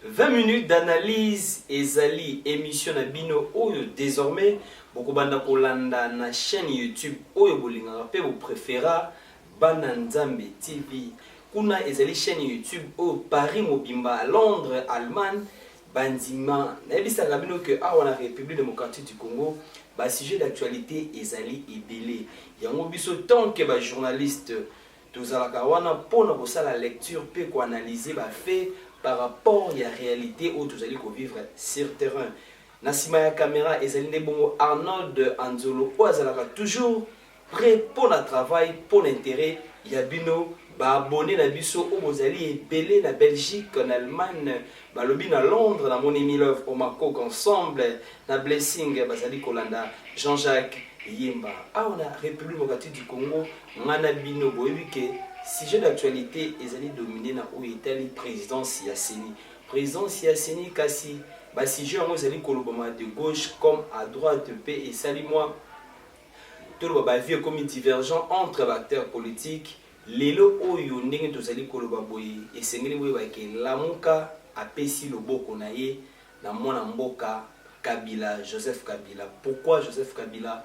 20 minutes d'analyse ezali émission na bino oyo désormais bokobanda kolanda na chaîne YouTube oyo bolingaka mpe bopréféra, Bana Nzambe TV. Kuna ezali chaîne YouTube oyo Paris mobimba, Londres, Allemagne bandima. Nayebisaka bino ke awa na République démocratique du Congo, basujet d'actualité ezali ebele. Yango biso, tant que bajournaliste, tozalaka wana mpona kosala lecture mpe koanalyse bafait par rapport ya réalité oyo tozali kovivre sur terrain. Na nsima ya caméra ezali nde bongo Arnold Anzolo, oyo azalaka toujours prêt mpona travail, mpona intérêt ya bino baabonné na biso oyo bozali ebele na Belgique, na Allemagne, balobi na Londres. Namoni Milove Omakok ensemble na Blessing bazali kolanda Jean-Jacques Yemba. Awa na République démocratique du Congo, ngai na bino boyebi ke sujet d'actualité ezali dominé na oyo etali présidence ya CENI, présidence ya CENI. Kasi basujet yango ezali kolobama de gauche comme à droite, mpe esali mwa toloba baavis ekomi divergent entre baacteur politique. Lelo oyo, ndenge tozali koloba boye, esengeli boyeba ke Lamuka apesi loboko na ye na mwana mboka Kabila, Joseph Kabila. Pourquoi Joseph Kabila?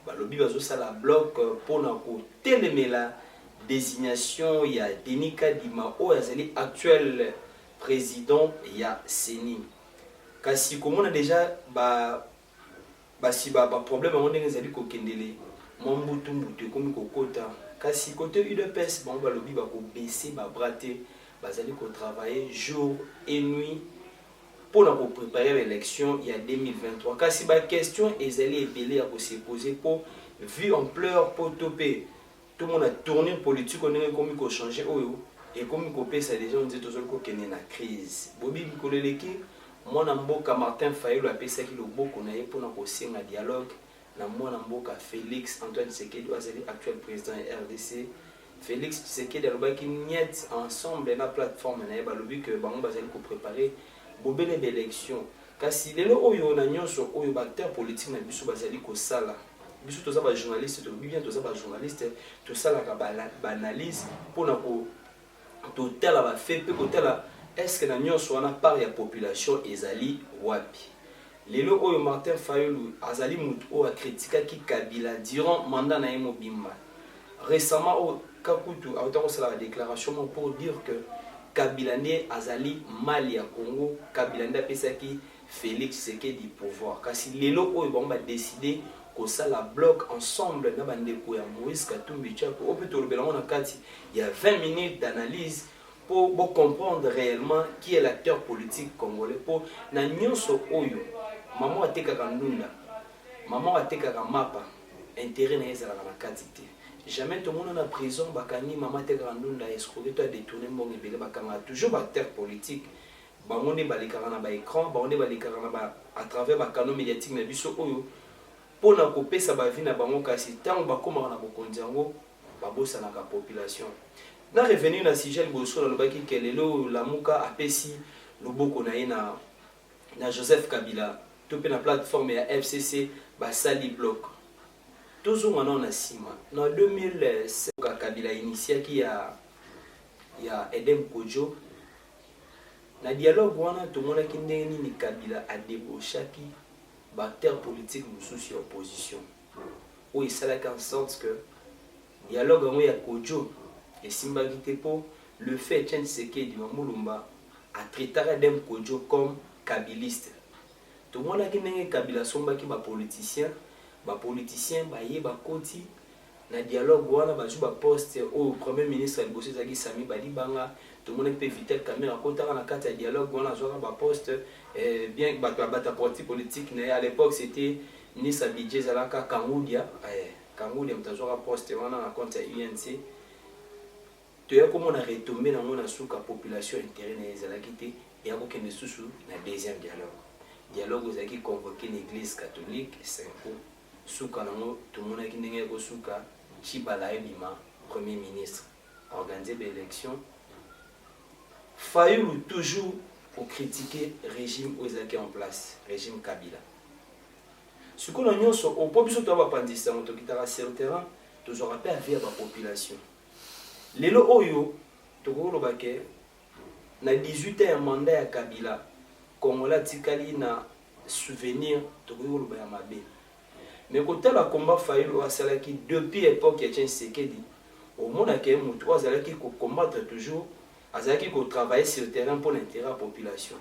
Balobi bazosala bloc mpona kotelemela désignation ya Denis Kadima, oyo azali actuel président ya CENI. Kasi komona déjà ba basi baproblème yango ndenge ezali kokendele, mwa mbutu mbutu ekomi kokota. Kasi côté UDPS, bango balobi bakobaisser babras te, bazali kotravailler jour et nuit mpona kopréparer baélection ya 2023. Kasi baquestion ezali ebele ya kose poser mpo vu ampleur, mpo to mpe tomona tournure politique ndenge ekomi kochanger, oyo ekomi kopesa déjà nzete, tozali kokende na crise. Bobi mikolo eleki, mwana mboka Martin Fayulu apesaki loboko na ye mpona kosenga dialogue na mwana mboka Félix Antoine Tshisekedi, oyo azali actuel président ya RDC. Félix Tshisekedi alobaki niet ensemble na plateforme na ye. Balobi ke bango bazali kopréparer bobele baélection. Kasi lelo oyo, na nyonso oyo baacteur politique na biso bazali kosala, biso toza bajournaliste, tolobi bien, toza bajournaliste, tosalaka baanalyse mpona totala bafait mpe kotala est-ce na nyonso wana part ya population ezali wapi. Lelo oyo, Martin Fayulu azali motu oyo akritikaki Kabila durant mandat na ye mobimba. Récemment oyo kakutu auta kosala badéclaration moko pour dire que Kabila nde azali mal ya Congo, Kabila nde apesaki Félix Tshisekedi pouvoir. Kasi lelo oyo bango badécider kosala bloc ensemble na bandeko ya Moïse Katumbi Chapwe, oyo mpe tolobela yango na kati ya 20 minutes d'analyse mpo bocomprendre réellement qui est l'acteur politique congolais. Mpo na nyonso oyo, mama atekaka ndunda, mama atekaka mapa, intérêt na ye ezalaka na kati te. Jamais tomona na prison bakangi mama atekaka ndunda, escroquer to adétourner mbongo ebele. Bakangaka toujours baacteur politique. Bango nde balekaka na baécran, bango nde balekaka na ba, à travers bacanaux médiatique na biso oyo mpona kopesa baavis na bango. Kasi ntango bakómaka na bokonzi yango, babosanaka population. Na revenir na sujet liboso, nalobaki ke lelo oyo Lamuka apesi loboko na ye na Joseph Kabila to mpe na plateforme ya FCC, basali bloc. Tozonga nao na nsima na 2007, Kabila initiaki ya Edem Kojo. Na dialogue wana, tomonaki ndenge nini Kabila adébauchaki baacteur politique mosusu ya opposition, oyo esalaki en sorte que dialogue yango ya Kojo esimbaki te, mpo le fait Etienne Tshisekedi wa Mulumba atraitaka Edem Kojo comme kabiliste. Tomonaki ndenge Kabila asombaki bapoliticien. Bapoliticien baye bakoti na dialogue wana, bazwi baposte. Oyo premier ministre ya liboso ezalaki Sami Badibanga. Tomonaki mpe Vital Kamerhe akotaka na kati ya dialogue wana, azwaka baposte bien. Bato bato ya parti politique na ye, à l'époque c'était ministre ya budget, ezalaka Kangudia. Kangudia moto azwaka poste wana na compte ya UNC. Toya komona retombées nango na suka, population intérêt na ye ezalaki te. Eya kokende susu na deuxième dialogue. Dialogue ezalaki convoqué na Église catholique, CENCO. Suka nango, tomonaki ndenge ekosuka. Tshibala ebima premier ministre, organiser baélection. Fayulu toujours kocritiquer régime oyo ezalaki en place, régime Kabila. Sikoyo na nyonso oyo, mpo biso toya bapandisa yango, tokitaka sur terrain, tozwaka mpe avis ya bapopulation. Lelo oyo tokoloba ke Na 18 ans ya mandat ya Kabila, Congolais atikali na souvenir tokoki koloba ya mabe. Mais kotala combat Fayulu oyo asalaki depuis epoque ya Etienne Tshisekedi, omona ke mutu oyo azalaki ko combattre toujours, azalaki ko travailler sur terrain pona interet ya population.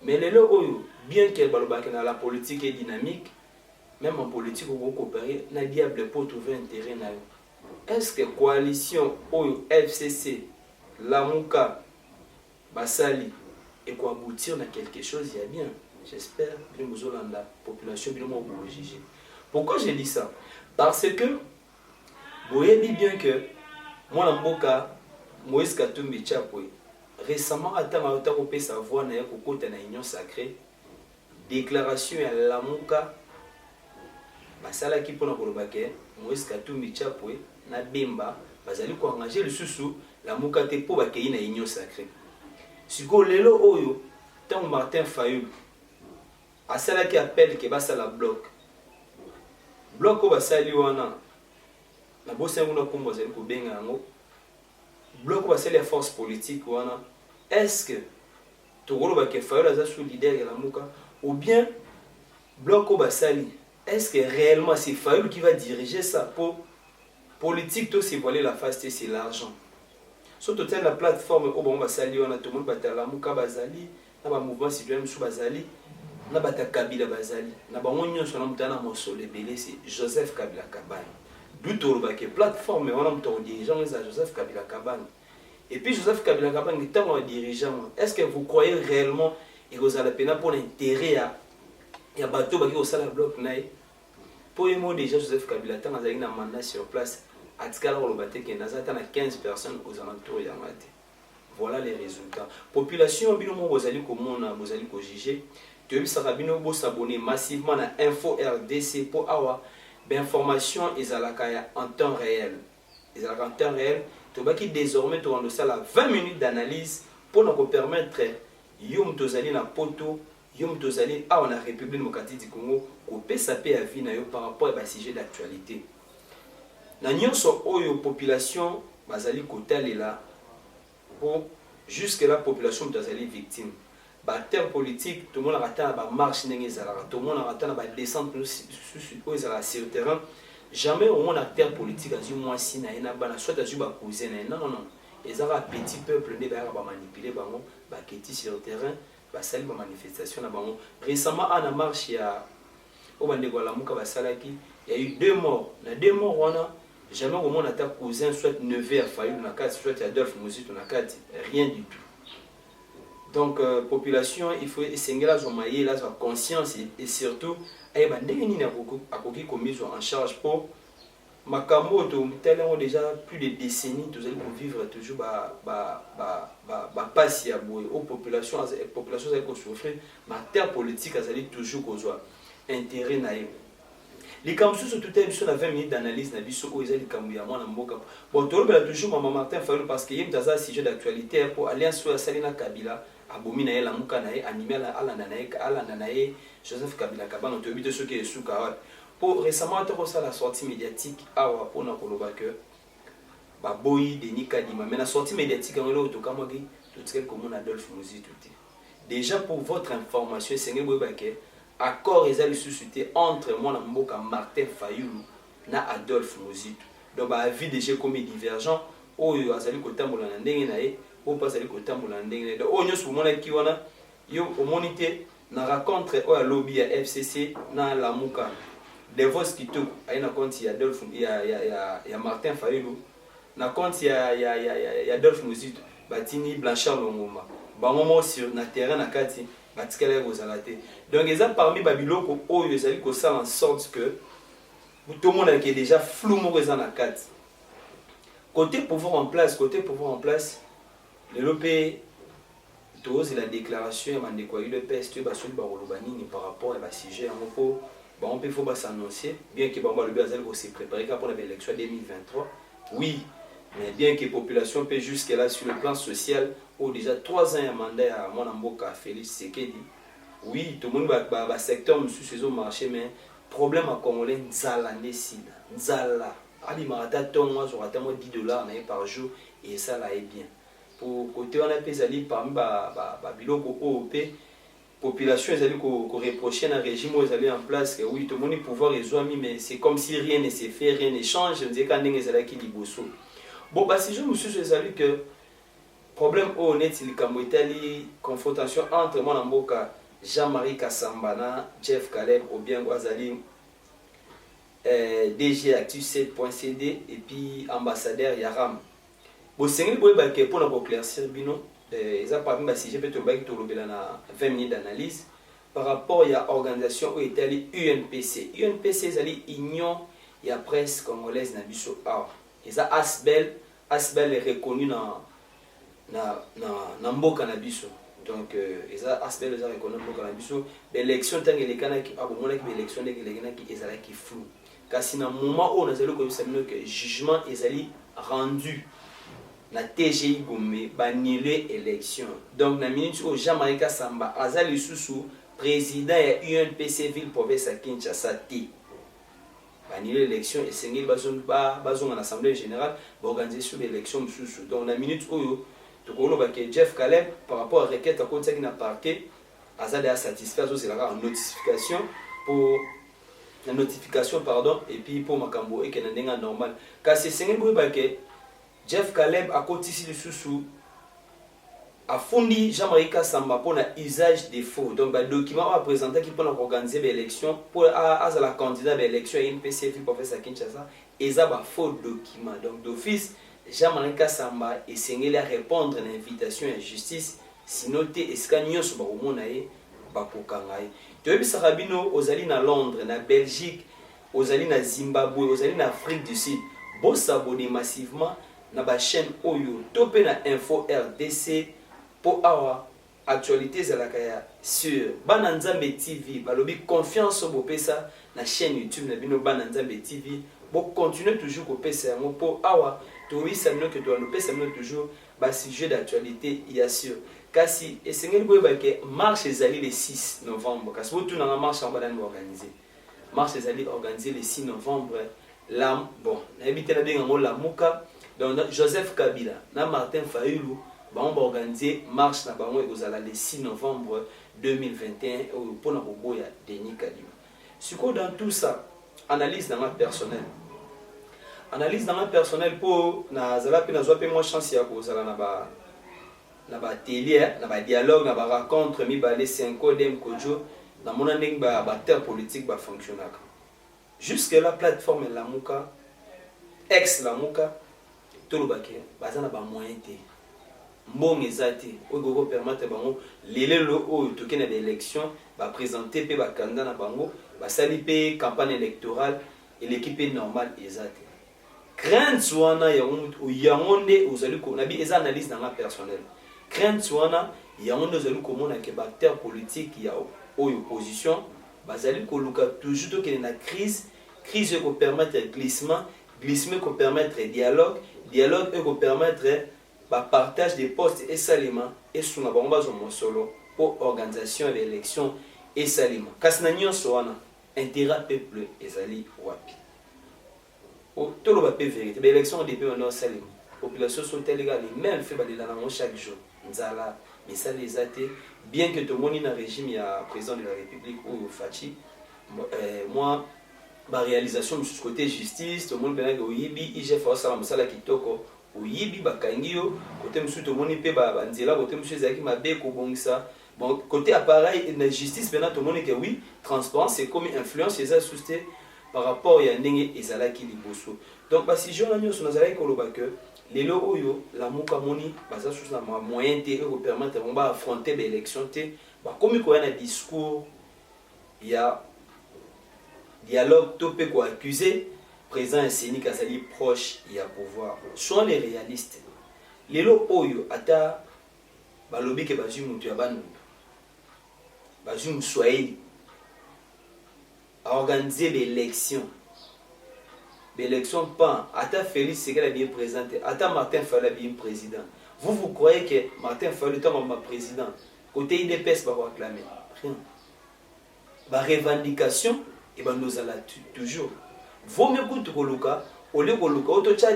Mais lelo oyo, bien que balobaka na la politique est dynamique, meme en politique okoki ko operer na diable po trouver interet na yo. Est-ce que coalition oyo FCC, Lamuka basali eko aboutir na quelque chose ya bien? J'espère bino bozolanda population bino moko boko juger. Pourquoi je dis ça? Parce que boyebi bien que mwana mboka Moïse Katumbi Chapwe récemment atanga ata kopesa voix na ye kokota na Union Sacrée, déclaration ya Lamuka basalaki mpona koloba ke Moïse Katumbi Chapwe na Bemba bazali koengage lisusu Lamuka te mpo bakei na Union Sacrée. Sikoyo lelo oyo ntango Martin Fayulu asalaki appel ke basala bloc, bloc oyo basali wana nabosani kuna nkombo azali kobenga yango bloc oyo basali ya force politique wana, est-ce que tokoloba ke Fayulu aza sous leader ya Lamuka ou bien bloc oyo basali, est-ce que réellement c'est Fayulu qui va diriger ça? Po politique to se voiler la face te, c'est l'argent. So totali na plateforme oyo bango basali wana, tomoni bato ya Lamuka bazali na bamouvement citoyen mosusu, bazali na bato ya Kabila, bazali na bango nyonso na moto na mosolo ebele, c'est Joseph Kabila Kabange. Du tolobake plateforme wana moto akodirige yango eza Joseph Kabila Kabange. Et puis Joseph Kabila Kabange, ntango adirige yango, est ce que vous croyez réellement ekozala mpena mpona intérêt ya bato baki kosala bloc na ye? Mpo ye mo déjà Joseph Kabila, ntango azalaki na mandat sur place, atikala koloba te ke naza ata na 15 personnes aux alentours yanga te. Voilà les résultats. Population, bino moko bozali komona, bozali kojuge. Toyebisaka bino bosabonner massivement na Info RDC mpo awa bainformation ezalaka ya en temps réel, ezalaka en temps réel. Tobaki désormais tokanda osala 20 minutes d'analyse mpona kopermettre yo moto ozali na Poto, yo moto ozali awa na République démocratique du Congo, kopesa mpe avis na yo par rapport ya basujet d'actualité na nyonso oyo population bazali kotalela. Mpo jusque là population moto azali victime. Baacteur politique, tomonaka ata na bamarche ndenge ezalaka, tomonaka ata na badescente mosusu oyo ezalaka sur terrain, jamais omona acteur politique azwi mwasi na ye na bana, soit azwi bacousin na ye. Non, non, non, ezaka petit peuple nde bayaka bamanipuler bango, baketi sur terrain, basali bamanifestation na bango. Récemment a na marche ya oyo bandeko ya Lamuka basalaki, ya eu deux morts. Na deux morts wana, jamais komona ata cousin soit neveu ya Fayulu na kati, soit ya Adolphe Muzito na kati, rien du tout. Donc population, il faut esengeli azwa mayele, azwa conscience et surtout ayeba ndenge nini akoki komizwa en charge, mpo makambo oyo totali yango déjà plus de décennies, tozali kovivre toujours bapasi ya boye oyo population azali kosouffrir, baacteur politique azali toujours kozwa intérêt na ye. Likambo mosusu totali biso na 20 minutes d'analyse na biso oyo eza likambo ya mwana mboka. Bon, tolobela toujours mama Martin Fayulu parce que ye moto aza sujet d'actualité, mpo alliance oyo asali na Kabila, abomi na ye Lamuka na ye, andimi alanda na ye, alanda na ye Joseph Kabila Kabange. Toyebi te soki esuka wapi, mpo récemment ata kosala sortie médiatique awa mpona koloba ke baboyi Denis Kadima, mais na sortie médiatique yango, eloko tokamwaki, totikali komona Adolphe Muzito te. Déjà, pour votre information, esengeli boyeba ke accord eza lisusu te entre mwana mboka Martin Fayulu na Adolphe Muzito. Donc baavis déjà ekomi divergent, oyo azali kotambola na ndenge na ye, oyo mpe azali kotambola na ndenge na ye. Donc oyo nyonso bomonaki wana, yo omoni te na rencontre oyo alobi ya FCC na Lamuka, Devos Kitoko aye na compte ya Adolphe, ya Martin Fayulu, na compte ya Adolphe Muzito batini Blanchard Longomba. Bango moko sur na terrain na kati batikalaki kozala te. Donc eza parmi babiloko oyo ezali kosala en sorte que tomonaki déjà flou moko eza na kati côté pouvoir en place. Côté pouvoir en place, lelo mpe tozela déclaration ya bandeko ya UDPS, toyeba soki bakoloba nini par rapport ya basujet yango, mpo bango mpe faut bas'annoncer. Bien ke bango balobi bazali kose préparer kaka mpona baélection ya 2023, oui, mais bien que population mpe jusque là sur le plan social oyo déjà 3 ans ya mandat ya mwana mboka Félix Tshisekedi, oui, tomoni basecteur mosusu ezomarche, mais problème ya Congolais, nzala nde esila. Nzala, abimaka ata ntongo, azwaka ata mwa 10 dollars na ye par jour, esala ye bien. Po cote wana pe ezali parmi ba biloko oyo pe population ezali ko reprocher na regime oyo ezali en place que oui, tomoni pouvoir ezwami, mais c'est comme si rien ne se fait, rien ne change, on dirait kaka ndenge ezalaki liboso. Bon, ba sujet mosusu ezali que problème oyo neti likambo etali confrontation entre mwana mboka Jean-Marie Kassamba na Jeff Caleb Obiang, oyo azali DG Actu 7.cd et puis ambassadeur ya RAM. Bosengeli boyeba ke mpona koéclaircir bino, eza parmi basujet mpe tolobaki tolobela na 20 minutes d'analyse par rapport ya organisation oyo etali UNPC. UNPC ezali Union ya presse congolaise na biso awa. Eza ASBL, ASBL reconnu na mboka na biso. Donc eza ASBL, eza reconnu na mboka na biso. Baélection ntango elekanaki, bomonaki baélection ndenge elekanaki, ezalaki flou. Kasi na moment oyo nazali koyebisa bino ke jugement ezali rendu na TGI Gombe, baannule élection. Donc na minute oyo, Jean-Marie Kassamba aza lisusu président ya UNPC ville province ya Kinshasa te. Baannule élection, esengeli bazonga na assemblée générale, baorganize sur baélection mosusu. Donc na minute oyo tokoloba ke Jeff Caleb, par rapport à requête akotisaki na parquet, aza deja satisfait, azozela kaka notification po na notification, pardon, et puis mpo makambo ekende ndenge ya normal. Kasi esengeli boyeba ke Jeff Caleb akotisi lisusu, afundi Jean-Marie Kassamba mpona usage de faux. Donc badocument oyo apresentaki mpona koorganize baélection, mpo azala candidat baélection ya UNPC ville province ya Kinshasa, eza bafaux document. Donc d'office Jean-Marie Kassamba esengeli arépondre na invitation ya justice, sino te esika nyonso bakomona ye, bakokanga ye. Toyebisaka bino, ozali na Londres, na Belgique, ozali na Zimbabwe, ozali na Afrique du Sud, bosabonner massivement na bachaîne oyo to mpe na Info RDC, mpo awa actualité ezalaka ya sur Bana Nzambe TV. Balobi confiance oyo bopesa na chaîne YouTube na bino Bana Nzambe TV, bocontinue toujours kopesa yango, mpo awa toyebisa bino ke toyanda bino toujours basujet d'actualité ya sûr. Kasi esengeli boyeba ke marche ezali le 6 novembre. Kasi botunanga, marche yango banani baorganize? Marche ezali organisé le 6 novembre. La bon, nayebi te nabenga yango Lamuka. Donc Joseph Kabila na Martin Fayulu, bango baorganize marche na bango, ekozala le 6 novembre 2021 oyo mpona koboya Denis Kadima. Sikoyo dans tout ça, analyse nanga personnelle, analyse nanga personnelle, mpo nazala mpe nazwa mpe mwa chance ya kozala na baatelier, na badialogue, na barencontre mibale, Cinco Dem Kojo, namona ndenge baacteur politique bafonctionnaka. Jusque là, plateforme Lamuka, ex Lamuka, tolobaki baza na bamoyen te, mbongo eza te oyo ekoki kopermettre bango lelelo oyo toke na baélection, baprésente mpe bacandidat na bango, basali mpe campagne électorale eleki mpe normal, eza te. Crainte wana yango nde ozali, nabi eza analyse na nga personnel, crainte wana yango nde ozali komona ke baacteur politique ya oyo opposition bazali koluka toujours tokende na crise. Crise ekopermettre glissement, glissement ekopermettre dialogue, dialogue ekopermettre bapartage de poste esalema, esunga bango bazwa mosolo mpo organisation ya baélection esalema. Kasi na nyonso wana, intérêt peuple ezali wapi? Toloba mpe vérité, baélection depuis banda osalema, population so otali kaka les mêmes fait, balela nango chaque jour, nzala, misala eza te. Bien que tomoni na régime ya président de la République oyo Fatshi mwa baréalisation mosusu côté justice, tomoni mpenake oyibi, IGF aosala mosala kitoko, oyibi, bakangi yo. Côté mosusu tomoni mpe banzela, côté mosusu ezalaki mabe, kobongisa. Bon, côté appareil na justice mpena tomoni ke oui, transparence ekomi, influence eza lisusu te par rapport ya ndenge ezalaki liboso. Donc basujet wana nyonso, nazalaki koloba ke lelo oyo Lamuka moni baza susu na moyen te ekopermettre bango baaffronte baélection te. Bakomi koya na discours ya dialogue to mpe koaccuse président ya CENI azali proche ya pouvoir. Soyons les réalistes, lelo oyo ata balobi ke bazwi moto ya Bandundu, bazwi moswahili aorganize baélection, baélection pan, ata Félix Tshisekedi abimi président te, ata Martin Fayulu abimi président, vous, vous croyez que Martin Fayulu, ntango abima président, côté UDPS bakoacclame? Rien. Barevendication ebanda ozala toujours. Vaut mieux kutu koluka, olie koluka oyo totya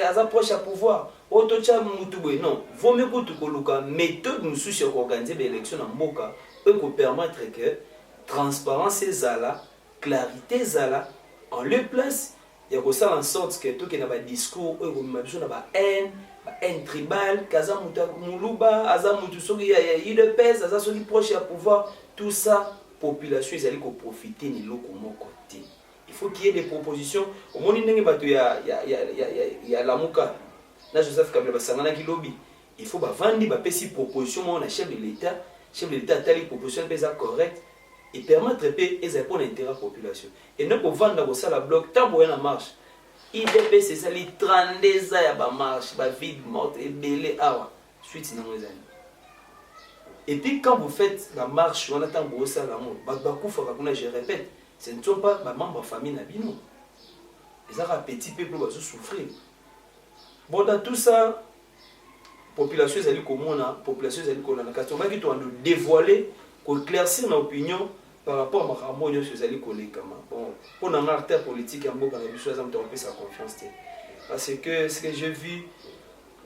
aza proche ya pouvoir. Oyo totya mutu boye, non, vomi kutu koluka méthode mosusu ya koorganiser baélection na mboka oyo ekopermettre que transparence ezala, clarité ezala, en lieu place ya kosala en sorte que tokende na badiscours oyo ekomema biso na bahaine, bahaine tribale, ke aza moto ya Moluba, aza motu soki ya UDPS, aza soki proche ya pouvoir, tout ça. Population ezali koprofiter na eloko moko te. Il faut qu'il y ait des propositions. Omoni ndenge bato ya Lamuka na Joseph Kabila basanganaki lobi. Il faut bavandi, bapesi proposition moko na chef de l'État. Chef de l'État atali proposition mpe eza correct et permettre mpe ezali mpona intérêt ya population, et non kovanda kosala bloc. Ntango boya na marche, UDPS ezali 32 ans ya bamarche, baville morte ebele awa. Suite nango ezali. Et puis quand vous faites la marche wana, ntango bosala yango, bato bakufaka kuna. Je répète, ce ne sont pas bamembre ya famille na bino, ezaka petit peuple bazosouffrir. Bon, dans tout ça, population ezali komona, population ezali kolanda. Kasi tobaki towanda dévoiler, koéclaircir na opinion par rapport à makambo nyonso ezali kolekama. Bon, mpo na nga, acteur politique ya mboka na biso aza moto akopesa confiance te, parce que ce que j'ai vu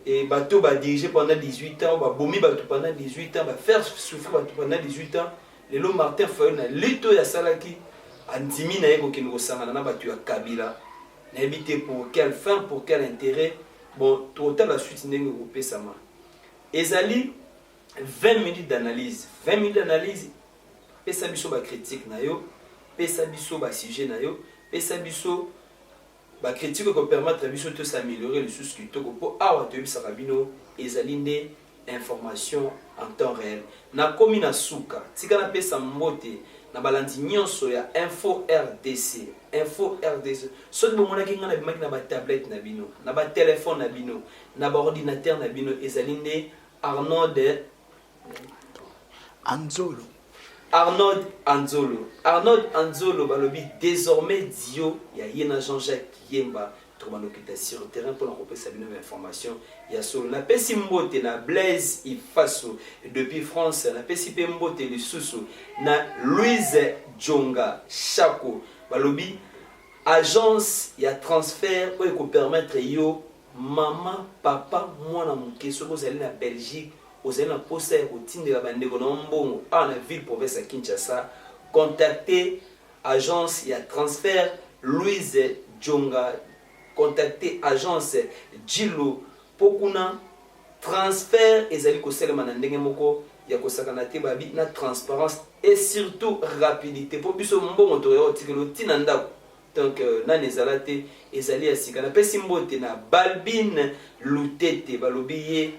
et bato badirige pendant 18 ans, babomi bato pendant 18 ans, bafaire souffrir bato pendant 18 ans. Lelo Martin Fayulu, na lutte oyo asalaki, andimi na ye kokende kosangana na bato ya Kabila. Nayebi te pour quelle fin, pour quel intérêt. Bon, totala suite ndenge ekopesama. Ezali 20 minutes d'analyse, 20 minutes d'analyse. Pesa biso bacritique na yo, pesa biso basujet na yo, pesa biso bacritique ekopermettre biso tosaméliorer lisusu kitoko, mpo awa toyebisaka bino ezali nde information en temps réel. Nakomi na suka. Tika napesa mbote na balandi nyonso ya Info RDC, Info RDC. Soki bomonaki ngai nabimaki na batablette na bino, na batelefone na bino, na baordinateur na bino, ezali nde Arnold Anzolo. Arnold Anzolo, Arnold Anzolo. Balobi désormais dio ya ye na Jean-Jacques Yemba, tokobanda kokita sur terrain mpona kopesa bino bainformation ya solo. Napesi mbote na Blaise Ifaso depuis France. Napesi mpe mbote lisusu na Louise Jonga Chako. Balobi agence ya transfert oyo ekopermettre yo, mama, papa, mwana moke, soki ozali na Belgique, ozali na posa ya kotindela bandeko na mbongo awa na ville province ya Kinshasa, contacte agence ya transfert Louise Jonga, contacte agence Jilo, mpo kuna transfert ezali kosalema na ndenge moko ya kosakana te. Babi na transparence et surtout rapidité, mpo biso mbongo tokoya kotikela otina ndako. Donc nani ezala te, ezali ya sika. Napesi mbote na Balbine Lutete. Balobi ye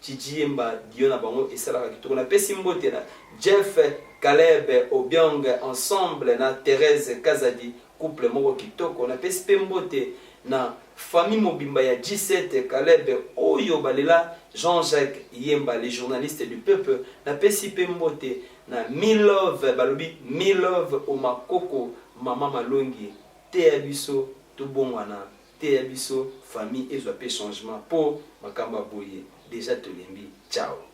Chichi Yemba dio na bango esalaka kitoko. Napesi mbote na Jeff Caleb Obiang ensemble na Thérèse Kazadi, couple moko kitoko. Napesi mpe mbote na famille mobimba ya G7 Caleb oyo balela Jean-Jacques Yemba, les journalistes du peuple. Napesi mpe mbote na Milove. Balobi Milove Omakoko, mama Malongi, teya biso tobongwana, teya biso famille ezwa mpe changement, mpo makambo ya boye déjà tolembi. Ciao.